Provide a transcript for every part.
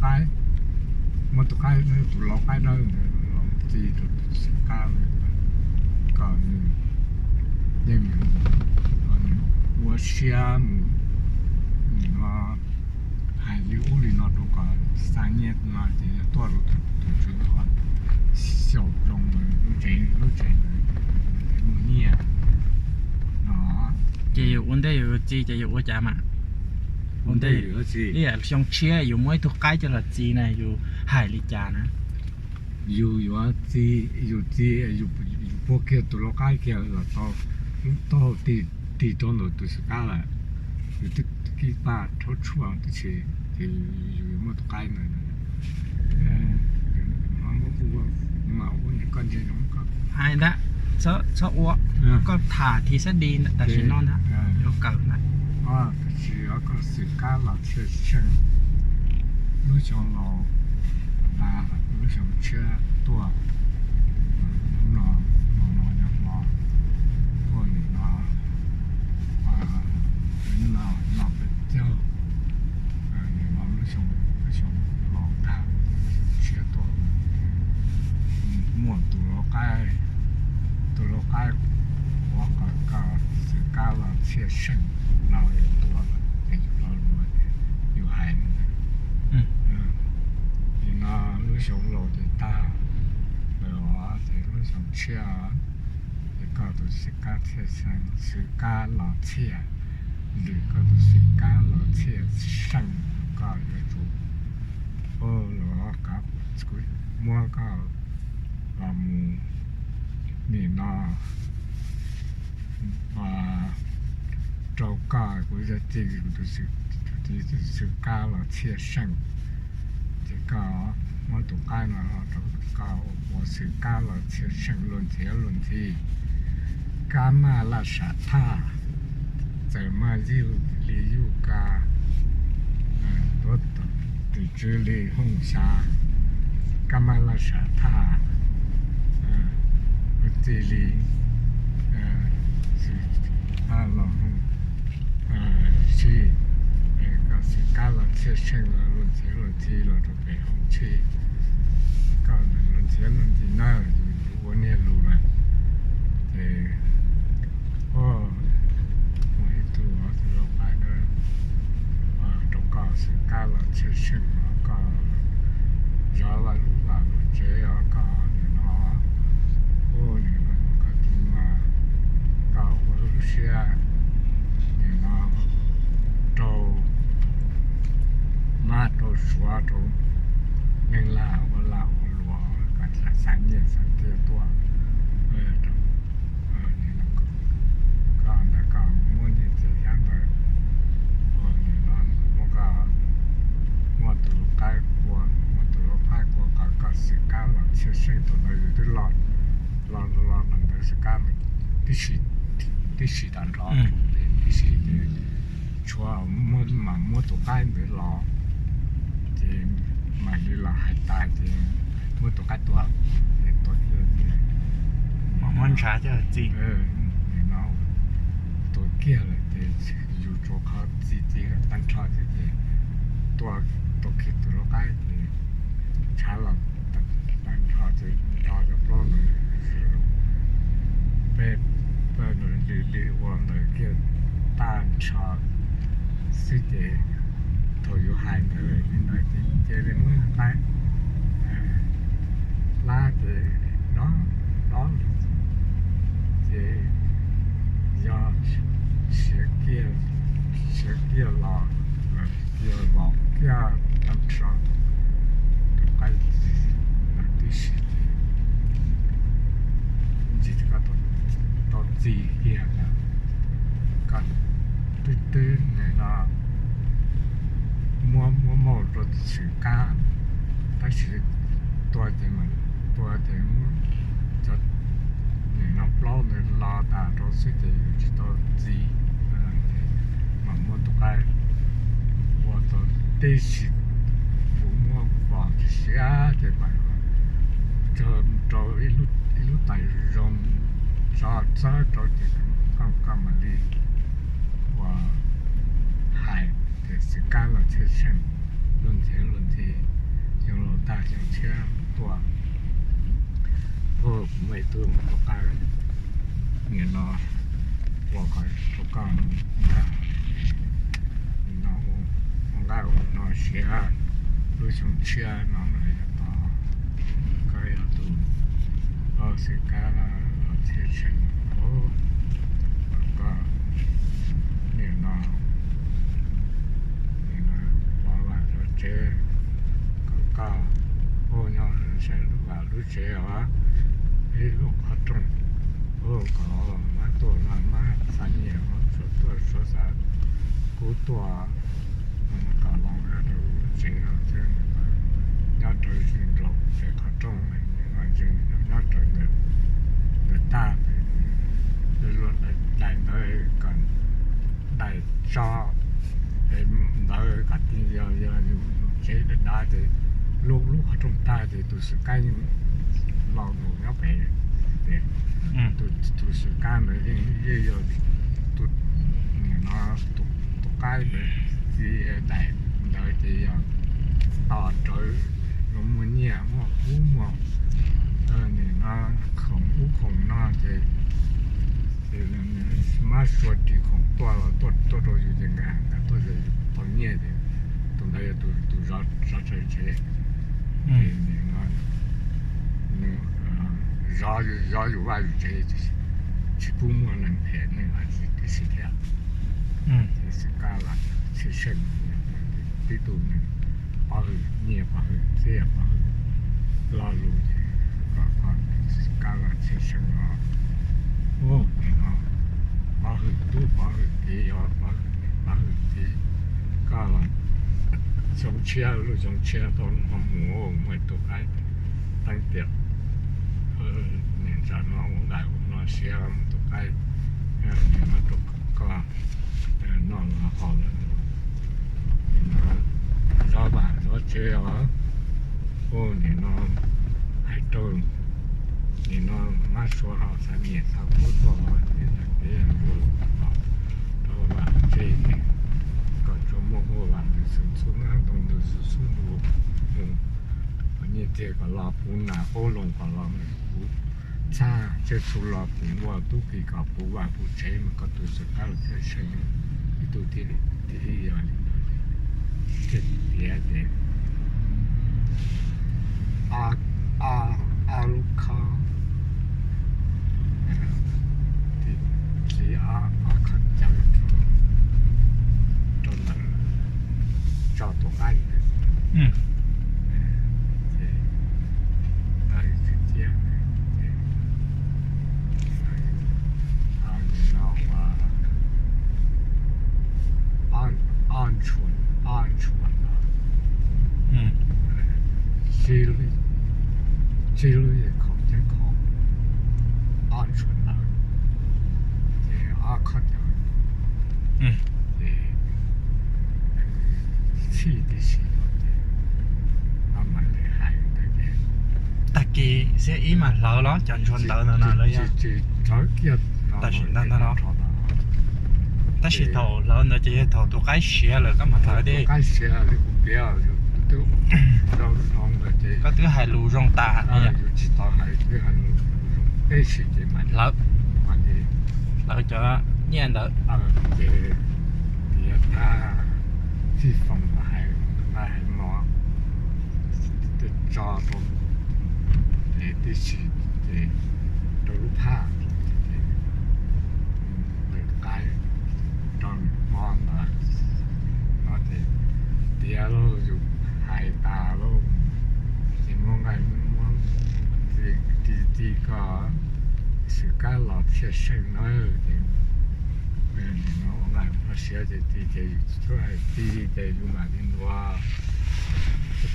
qaib, muab tus qaib, tus lau qaib dawb ntawd los txi rau tus xwm kab ntawd, kom nws, yeej ua siab mus, nim no hais li ub li no rau kom xa nyiaj no ces yog tuaj rau tus tswv uas xyaum zoo lub tsev, lub tsev ntawd muaj nyiaj no. Ces yus ua ntej yus txi ces yus ua cas mas? Ua ntej yus txi, ib yam xyoo tshiab yus muab ib tug qaib coj los txi na yus hais li cas na? Yus yuav txi, yus txi, yus puag kiag tus lau qaib kiag los tau, taub hau tig rau ntawm tus xwm kab lawm, yus twb kib paj rhaub tshuaj tib si, ces yus yuav muab tus qaib ntawd, mas ua, koj ntsia zoo koj hais ntag, txhob ua, koj tham thim xab di tam sim no ntag, yuav kawm ntag. Tam sim no koj xwm kab los txhiaj seej, lub xyoo laus tas, lub xyoo tshiab tuaj, hnub no, hmo no yog hmo, ua nim no, hnub no no peb caug, nim no lub xyoo, lub xyoo laus tag, lub xyoo tshiab tuaj, muaj tus lau qaib, tus lau qaib ua kom koj xwm kab los txhiaj seej, no yus tuav lawm ces yus lo lus, yus hais li ntawd. Nim no lub xyoo laus ces tag lawm os, ces lub xyoo tshiab ces koj tus xwm kab txhiaj seej, xwm kab los txhiaj, lwm koj tus xwm kab los txhiaj seej, koj yuav tsum, los kav, kuv muab koj los mus nim no rau koj, kuv yuav txi kuv tus xwm kab los txhiaj seej, ces koj muab tus qaib no rau koj ua xwm kab los txhiaj seej, luag ntxhi luag ntxhi, kab maj laj sam thaj, txawm maj yuj li yuj ka, tuav tim tswv li hooj xya, kab maj laj sam thaj, txi li xwm kab los hooj si, koj xwm kab los txhiaj seej los luag ntxhi luag ntxhi los rau pem hooj si, koj luag ntxhi luag ntxhi na, yus ua niaj lus lawm ces muaj ib tug tus lau qaib rau koj xwm kab los txhiaj seej los koj zov laj lub vaj lub tsev os, koj nim no ua nim no koj tus mas koj ua lub siab nim no rau mab rau suav rau neeg laj ua laj ua luam kom xa nyiaj xa tiaj tuaj, koj ntawd koj muab nyiaj txiag xyab ntawd, ua nim no muab koj, muab tus lau qaib ua, muab tus lau qaib ua kom koj xwm kab los txhiaj seej, tus ntawd yus twb los, los los ntawd xwm kab tib si, tib si tag nrho, tib si ces tshuav mam muab tus qaib ntawd los, ces mam li los hais tas ces muab tus qaib tua, tua kiag ces mam muab ntshav coj txi, nim no tua kiag lawm ces yus tsuas qhov txi txi kom tag nrho xwb ces tua, tua kiag tus lau qaib ces ntshav los tag nrho ces nrog cov plaub ntawd peb, peb lwm lwm ua ntawd kiag tag nrho xwb ces thaum yus hais ntawd li ntawd ces cia li muab qaib hlab ces dob, dob ces yog siav kiag, siav kiag los, los kiag los kiag tag nrho tus qaib ntawd tib si ces ntsis koj tau txi kiag ntawd, koj twb twb nim no muab, muab muag rau tus xwm kab, tab sis tua ces mas, tua ces muab cov nim no plaub ntawd los tas rau xwb ces yus tsis tau txi, mas muab tus qaib ua tau tib si, kuv muab vos tsis siav ces mas rau ib lub tais zoo tso txawb rau ces koj mam li ua hais tias xwm kab los txhiaj seej. Luag ntxhi luag ntxhi, xyoo laus tag xyoo tshiab tuaj. Ua kuv muaj ib tug mus tua qaib, nim no ua kom rau koj nqa, no ua nqaij ua no siav, lub xyoo tshiab no mas yog tod koj yog tus ua xwm kab los txhiaj seem ua kom koj nim no, nim no zov vaj zov tsev, kom koj ua nyob saum lub vaj lub tsev os, ib lub qhov rooj, ua kom mab tuaj los mab xa nyiaj, suav tuaj suav xa kub tuaj, kom los rau lub tsev no xwb. Nyob rau nraum pem qhov rooj, nyob rau ntawm tag, luag daim ntawd kom daim tso ntawd kom ti, yog yog yus tsev dav dav ces lub lub qhov rooj tag ces tus xwm kab yeej los mus nyob pem. Tus xwm kab ntawd yeej yog tus, nim no tus qaib ntawd, daim ntawd ces yog tos rawv, yog muaj nyiaj muaj kub muaj, nim no khoom ub khoom no ces mab sua ris khoom tuaj los tuaj rau yus ces nkawd tuaj ces yus tau nyiaj ces tus ntawd yog tus zov tsev. Ces nim no zov yus vaj yus tsev, tsis pub muaj neeg phem neeg dab tsi tib si thiab. Ces xwm kab los txhiaj seem, tib tug neeg pov hwm nyiaj pov hwm txiaj pov hwm lo lus ces kom koj xwm kab los txhiaj seem los, nim no pov hwm tub pov hwm kiv yov pov hwm niam pov hwm txiv, koj los xyoo tshiab lub xyoo tshiab tau no mus muaj tus qaib teeb tiam, niam ntsa no ua nqaij ua no siav mus tus qaib, nim no rau koj noj los haus lawm, nim no zov vaj zov tsev os. Ua nim no hais rau, nim no mab sua ho xa nyiaj xa kub tuaj, nim no kev zoo rau vaj tsev, kom tsuas muaj ua vaj ntws xwm txhub nab ntoo ntws xwm txhub ntuj mus, kom nyiaj txiag kom los puv nas qub loo kom los puv txhab tseb txhu los puv nkuaj tub ki kom puv vaj puv tsev mas koj tus xwm kab los txhiaj seem. Ib tug thib ib yog li ntawd, thiaj tiav ces ob lub khob, thib ob khob cawv rau ntawm tso tus qaib ces tawv txiv ciab ces nim no ua ob ntshuas, ob ntshuas ntawd, tsib lub, tsib lub yej khoom cev khoom, ob ntshuas ntawd ces ob khob cawv ces txhij tib si los ces mam li hais ntawd ces tag kis xiab ib mam hlawv los cov ntshuas ntawd no los yog tsis hlawv kiag tam sim ntawd ntag los. Tab sis thaum hlawv ntawd ces yog thaum tus qaib siav lawm koj mam hlawv thiab. Qaib siav li kuv piav, koj twb hais lus zoo tas, yus tsis tau hais, twb hais lus zoo tib si ces mam hlawv, hlawv cov nyiaj ntawd ces tiav thaj fij foom hais nqaij hais mov, tso rau es tib si ces rau lub phaj ces ntawm qaib rau hmo ntawd no ces tiav lauj, yus hais tas lauj ces muab nqaij muab ti ti kom xwm kab los txhiaj seem nawb ces nim no ua nqaij ua siav ces ti ces yus txhua hais ti ces yus mam li ntua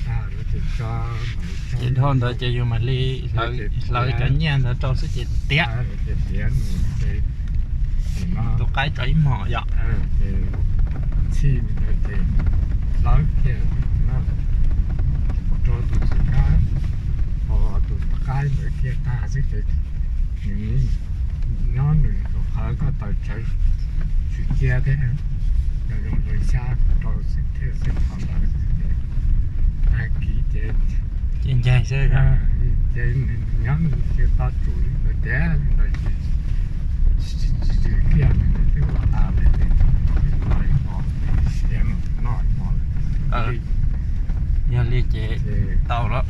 tag lawm ces tso, ces dhau ntawd ces yus mam li hlawv cov nyiaj ntawd rau xwb ces tiav, ces tiav nws ces tus qaib rau ib hmos yom. Ces txhij ntawd ces hlawv kiag no rau tus xwm kab, ho tus qaib ntawd kiag tag xwb ces nws nyob nws tus qhov koj taws tsawv tsis cia thiab, yog zoo zoo xyab rau xwb thiaj xwb qhov ntawd ces Ncaig xwb. Ces nyob tsis tau tsum li ntawd tiag li ntawd, tsis tsis tsis kiag li twb ua tas li, los ib hmo siav no noj ib hmo lawm. Yog li ces tau lawm.